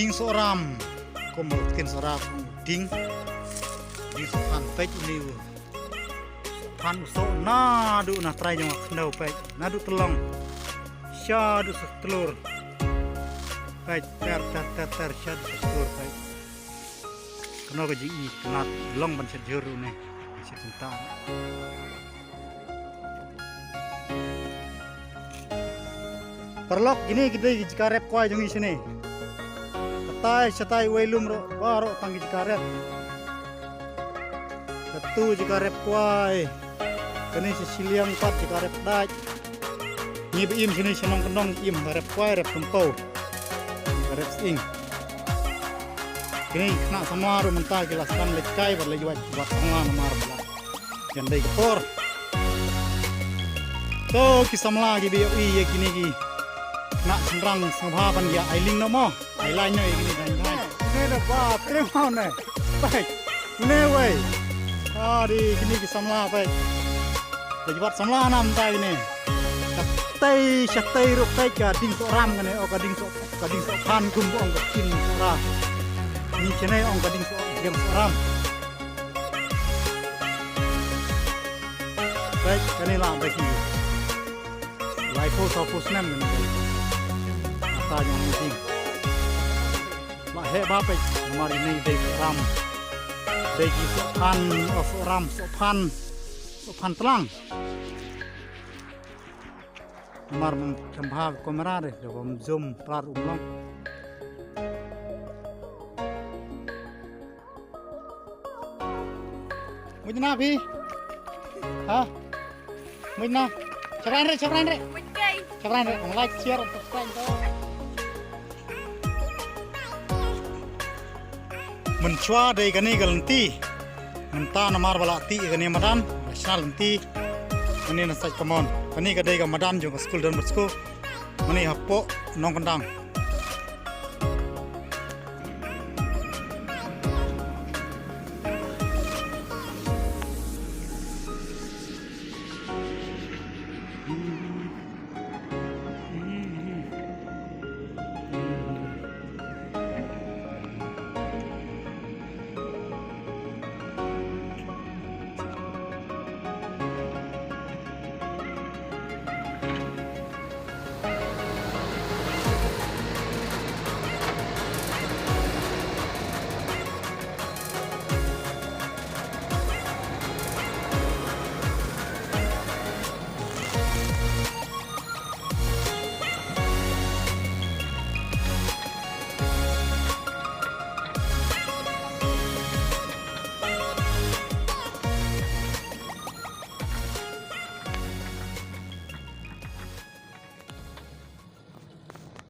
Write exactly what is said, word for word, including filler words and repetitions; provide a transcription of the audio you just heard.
Dieng Sohram, kum u ktien Sohra kum dieng. Dieng Sohphan peit uni u. Phan u soh naduh na trai jong ka khyndew peit. Naduh Tyllong. Shaduh Sahtlur. Peit ter ter ter ter shaduh Sahtlur peit. Kano ka jing i kynat long ban shet jhur une. Shet synta. Paralok, kine ki dei ki jaka rep kwai jong ngi shane. Katai shatai wei lum ruh baroh tang ki jaka rep. Katu jaka rep kwai. Kane sha shiliang pat jaka rep dait. Ngi ba im shane sha nongkyndong im ha rep kwai rep kynpoh. Ka rep sying. Kine ki khynnah samla ruh mynta ki la sdang leit kai bad leit wad wad samla namar ba la jan dei ka por. To ki samla kiba ïohi ïa kine ki khynnah shynrang sngewbha ban ïa ai link noh mo. Ai line noh ïa kine ki line. Ne da ba trem mo ne. Bai. Ne wei. Ah, di kine ki samla bai. Leit wad samla na mynta kine. Shatei shatei ruh peit ka Dieng Sohram kane, o ka Dieng Soh, ka Dieng Sohphan kum ba ong ka Dieng Sohram. Ni shane ong ka Dieng Soh, Dieng Sohram. Peit kane la ba ki. Laiphew sawphew snem kane. Ata jong ngi. La heh bha peit namar ine dei Sohram. Dei ki Sohphan, o Sohram, Sohphan. Sohphan tlang. Namar ban kham bha ka kamera de, da bym zoom prar um long. Muj na phi? Ha? Muj na. Shakran re, shakran re. Muj kai. Shakran re. Ang like, share, and subscribe to. Mynshuwa dei kane ka lynti. Mynta namar ba la tih kane madan, la shna lynti. Kane na Sait Kamon. Kane ka dei ka madan jong ka skul Don Bosco. Kane hapoh Nongkyndang.